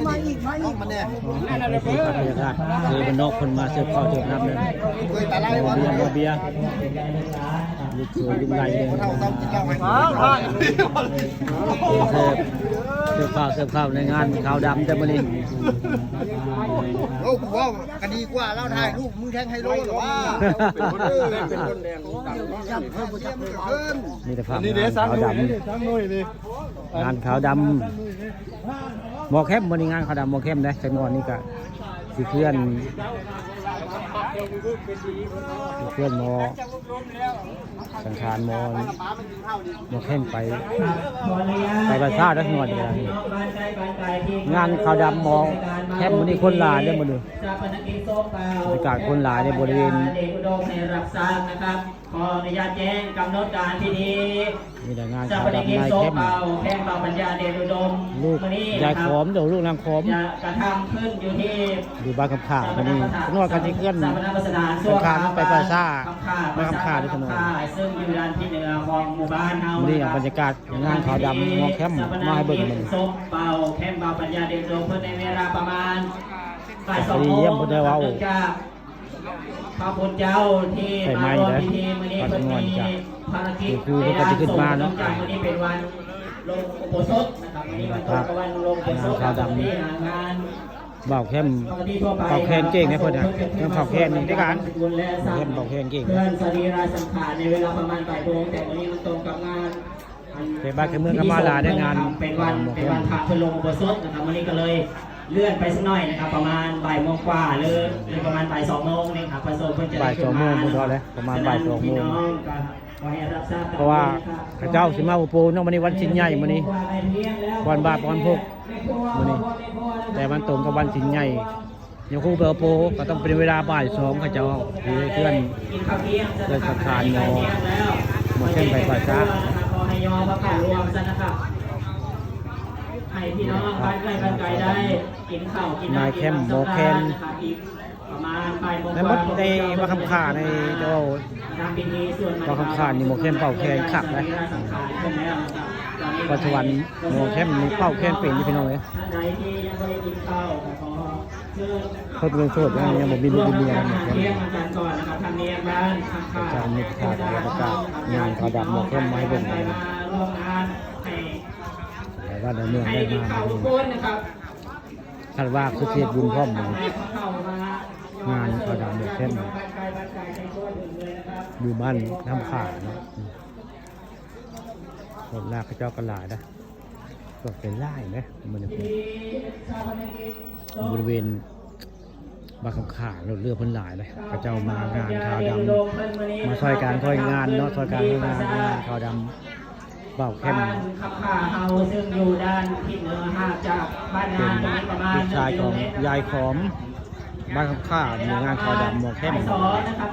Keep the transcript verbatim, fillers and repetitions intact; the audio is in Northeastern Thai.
มาอีก มาอีก มาเนี่ย บรรยากาศคือบ้านนอกคนมาเสิร์ฟข้าวเสิร์ฟน้ำเลย เคยตาไล่ บ่อเบียร์ บ่อเบียร์ ลูกเขยลุงไรเลย เท่าเท่ากินเหล้าไหม เสิร์ฟ เสิร์ฟข้าว เสิร์ฟข้าวในงานขาวดำแต่มื้อนี้ โอ้ กูว่าก็ดีกว่าแล้ว ถ่ายรูปมึงแทงไฮโลหรอวะ เป็นคนแดง เออ เป็นคนแดง มีแต่ภาพ อันนี้เด้ งานขาวดำ สร้างหน่วยนี่ สร้างหน่วยนี่ งานขาวดำ หมอเข้ม มื้อนี้งานขาวดำหมอเข้มนะ จักหน่อยนี่ก็สิเคลื่อน สิเคลื่อนหมอ สังขารหมอ หมอเข้มไป ไปบ้านท่าจักหน่อยนี่ก็ได้ งานขาวดำหมอเข้มมื้อนี้คนหลายเด้อมื้อนี้ บรรยากาศคนหลายในบริเวณ เดชอุดมให้รับทราบนะครับ ขออนุญาตแจ้งกำหนดการพิธี มีแต่งานขาวดำนายเข้ม เป่าแคนเป่าปัญญาเดชอุดม ลูก มื้อนี้นะครับ ยายขอม เดี๋ยวลูกนางขอม จะกระทำขึ้นอยู่ที่ อยู่บ้านคำขาดมื้อนี้ นวดกันที่เคลื่อน สถาปนสถานชั่วคราว สังขารไปป่าช้า คำขาด บ้านคำขาดด้วยถนน ซึ่งอยู่ด้านทิศเหนือของหมู่บ้านเฮา มื้อนี้ นะครับ บรรยากาศงานขาวดำหมอเข้มมาให้เบิ่งมื้อนี้ ศพเป่าแคนเป่าปัญญาเดชอุดมเพิ่นในเวลาประมาณบ่ายสองโมง เยี่ยมเพิ่นได้เว้า เนื่องจาก พระคุณเจ้าที่ ไฟไหม้ มาร่วม นะ พิธีมื้อนี้ พระจำนวน เพิ่นมี จะ ภารกิจ คือเพิ่นก็จะขึ้นมาเนาะ ในงานศพ เนื่องจากมื้อนี้เป็นวันลงอุโบสถนะครับ มื้อนี้วันตรงกับวันลงอุโบสถ งานขาวดำ ที่หางาน บ่าวเข้ม ปกติทั่วไป เป่าแคนเก่งนะเพิ่นน่ะ เรื่องเป่าแคนนี่ด้วยกัน บุญและสร้าง เข้มเป่าแคนเก่ง เคลื่อนสรีระสังขารในเวลาประมาณบ่ายโมง แต่มื้อนี้มันตรงกับงาน เป็นบ้านคือเมืองก็มาหลายได้งาน เป็นวัน เป็นวันพระเพื่อลงอุโบสถนะครับ วันนี้ก็เลยเลื่อนไปสักหน่อยนะครับ ประมาณบ่ายโมงกว่า หรือ หรือประมาณบ่ายสองโมงนี่ครับ พระสงฆ์เพิ่นจะได้ บ่ายสองโมง ขึ้นมา เพิ่นก็แล้ว ประมาณบ่ายสองโมง พี่น้องก็ขอให้รับทราบ เพราะว่า ตมนี้ครับ เขาเจ้าสิมาอุโบสถเนาะ มื้อนี้วันศีลใหญ่มื้อนี้ วันบาปวันพกมื้อนี้ แต่มันตรงกับวันศีลใหญ่ ยาคูเบอร์โปรก็ต้องเป็นเวลาบ่ายสอง เขาเจ้าอยู่ในเคลื่อน เคลื่อนสังขารหมอ หมอเข้มไปป่าช้า ขอให้ยอมพระกาศรวมซะนะครับ ให้พี่น้องบ้านใกล้บ้านไกลได้กินข้าวกินน้ำ นายเข้มหมอแคน นะครับ อีกประมาณบ่ายโมง ในมดในวัดคำขาในเจ้า ทำพิธีสวด วัดคำขานี่หมอเข้มเป่าแคนคักนะ สังขารเพิ่นแล้วนะครับ ตอนนี้ วัดสวรรค์หมอเข้มนี่เป่าแคนเป็นอยู่พี่น้องเอ้ย ท่านใดที่ยังไม่ได้กินข้าวก็ขอ เพิ่นเป็นโสดนะ ยังบ่มีลูกมีเมียนะ เที่ยงอาจารย์ก่อนนะครับ ทางนี้บ้าน อาจารย์มีข่าวเกี่ยวกับงานขาวดำหมอเข้มมาให้เบิ่งนะ มาร่วมงานให้ หลายบ้านหลายเมืองได้มา ให้กินข้าวทุกคนนะครับ คาดว่าสุเทพบุญพร้อมหมู่ ให้เข้ามา งานขาวดำหมอเข้ม อยู่บ้านน้ำขาเนาะ อืม รถลากเขาเจ้าก็หลายนะ รถเป็นหลายนะ มัน บริเวณบ้านคำขารถเรือเพิ่นหลายเลย เขาเจ้ามางานขาวดำ มาช่วยการช่วยงานเนาะ ช่วยการช่วยงาน งานขาวดำ เป่าเข้ม บ้านคำขาเฮาซึ่งอยู่ด้านทิศเหนือห่างจากบ้าน เป็น งานประมาณ ลูกชายของ หนึ่งกิโลเมตร ยายขอม บ้านคำขา หมู่งานขาวดำหมอเข้ม สองนะครับ